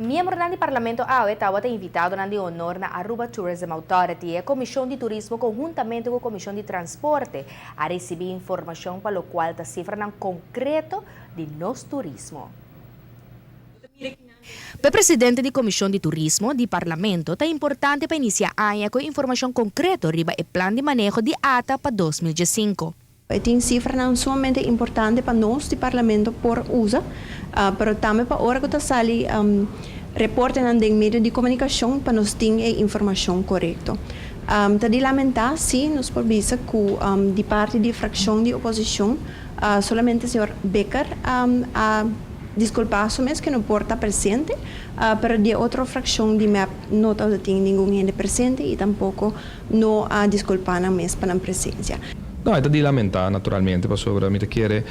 Miembronan di Parlamento awe tabata invitadonan di honor na Aruba Tourism Authority. E Comision di Turismo conhuntamente cu Comision di Transporte a ricibi informacion pa locual ta cifranan concreto di nos turismo. P'e presidente di Comision di Turismo di Parlamento ta importante pa inicia aña cu e informacion concreto riba e plan di maneho di ata pa 2015. E tin cifranan sumamente importante pa nos di Parlamento por usa, pero tambe pa ora cu ta sali reportenan den medio di comunicacion pa nos tin e informacion corecto. Ta di lamenta si nos por bisa cu di parti di fraccion di oposicion solamente señor Bikker a disculpa su mes cu no por ta presente, pero di e otro fraccion di mep no tabatin ningun hende presente y tampoco no a disculpa nan mes pa nan presencia. No, e ta di lamenta naturalmente pasobra mi ta kere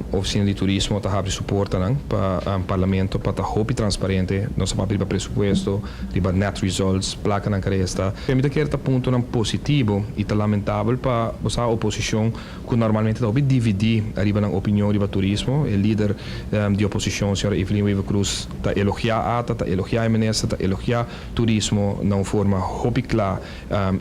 Oficina di Turismo ta habri su portanan pa Parlamento pa ta hopi transparente. Nos a papia riba presupuesto, riba net results, placanan cu resta. Mi ta kere ta puntonan positivo y ta lamentabel pa bo sa oposicion cu normalmente ta hopi dividi riba nan opinion riba turismo. E lider di oposicion, señora Evelyn Wever-Croes, ta elogia ata, ta elogia e minister, ta elogia turismo na un forma hopi cla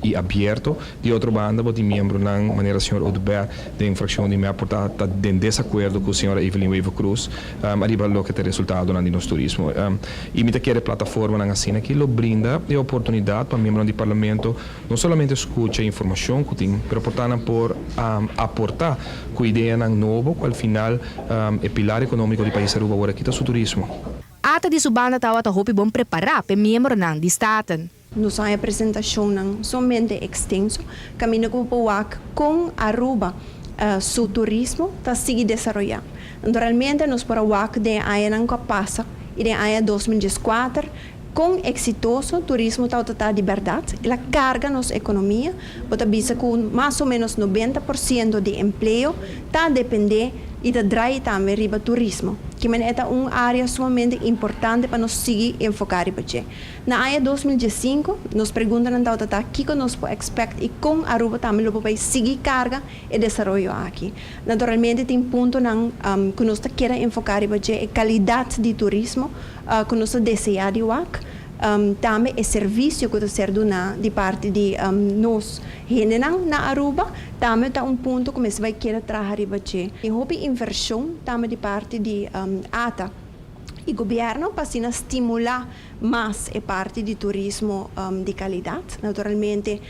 y abierto. Di otro banda bo tin miembronan manera señor Oduber den fraccion di mep por ta ta den desacuerdo cu señora Evelyn Wever-Croes ariba loke ta e resultadonan di nos turismo. Y mi ta kere plataformanan asina aki lo brinda e oportunidad pa miembronan di Parlamento no solamente scucha informacion cu tin, pero por ta nan por aporta cu ideanan nobo cu al final e pilar economico di pais Aruba awor aki ta su turismo. Ata di su banda tawata hopi bon prepara p'e miembronan di Staten. Nos a haña presentashonnan sumamente ekstenso kaminda ku bo por wak kon Aruba su turismo ta sigui desaroyá. Naturalmente nos por a wak den e añanan ku a pasa i den aña 2014 kon eksitoso turismo tabata ta di bèrdat. El a karga nos ekonomia. Bo ta bisa ku mas o ménos 90% di empleo ta dependé i ta drai tambe riba turismo. Kimen e ta un área sumamente importante pa nos sigui enfoká riba dje. Na aña 2015, nos preguntanan tabata ta kiko nos por expect y con Aruba tambe lo por bay sigui carga e desaroyo aki. Naturalmente tin puntonan cu nos ta keda enfoca riba dje, e calidad di turismo cu nos ta desea di wak, tambe e servicio cu ta ser duna di parti di nos hendenan na Aruba, tambe ta un punto cu mester bay keda traha riba dje. Tin hopi inversion tambe di parti di ata y gobierno pa asina stimula mas e parti di turismo di calidad. Naturalmente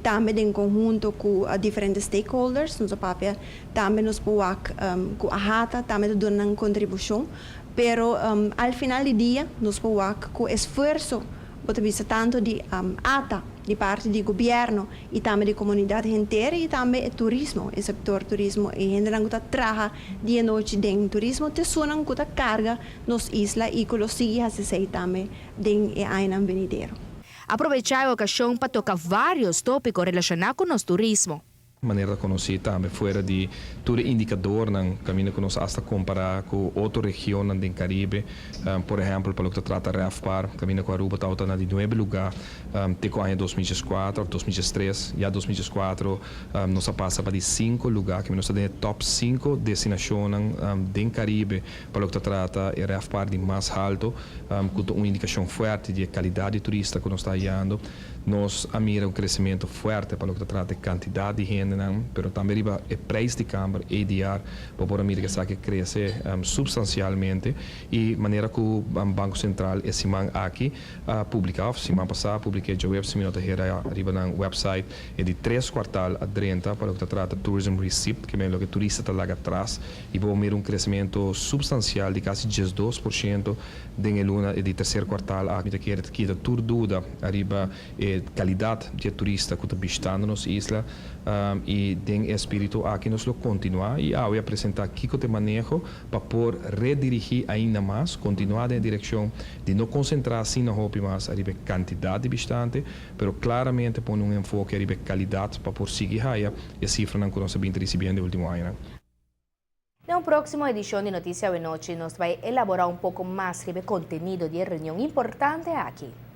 tambe den conhunto cu diferente stakeholders, nos a papia tambe nos por wak cu AHATA tambe ta duna nan contribucion, pero al final di dia nos por wak cu esfuerzo bo ta bisa tanto di ATA, di parti di gobierno y tambe di comunidad henter y tambe e turismo, e sector turismo, e hendenan cu ta traha di anochi den turismo te esunnan cu ta carga nos isla y cu lo sigui haci esey tambe den e añanan venidero. Aprovecha e ocasion pa toca varios topico relaciona cu nos turismo. Manera conoci tambe fuera di tur e indicadornan caminda cu nos hasta compara cu otro regionnan den Caribe, por ehempel pa loke ta trata RevPAR, caminda cu Aruba tabata na di nuebe lugar te cu aña 2014 of 2013, ya 2014 nos a pasa pa di cinco lugar, caminda nos ta den e top cinco destinacionnan den Caribe pa loke ta trata e RevPAR di mas halto, cu ta un indicacion fuerte di e calidad di turista cu nos ta hayando. Nos a mira un crecemento fuerte pa loke ta trata e cantidad di hendenan, pero tambe riba e prijs di camber, ADR, bo por a mira cu esaki a crece substancialmente y manera cu Banco Central e siman aki a publica, of siman pasa a publica e djaweps, mi no ta hera riba nan website, e di tres kwartal a drenta pa loke ta trata tourism receipt, ke men loke turista ta laga atras, y bo mira un crecemento substancial di casi 12% den e luna di tercer kwartal aki. Mi ta kere ta kita tur duda ariba e calidad di e turista cu ta bishitando nos isla y den e espiritu aki nos lo continua y awe a presenta kico ta e maneho pa por redirigi ainda mas, continua den e direccion di no concentra asina hopi mas ariba e cantidad di bishitante, pero claramente pone un enfoke ariba e calidad pa por sigui haya e cifranan cu nos a bin ta ricibiendo e ultimo añanan. Den un proximo edicion di Noticia Awenochi nos bay elabora un poco mas riba e contenido di e reunion importante aki.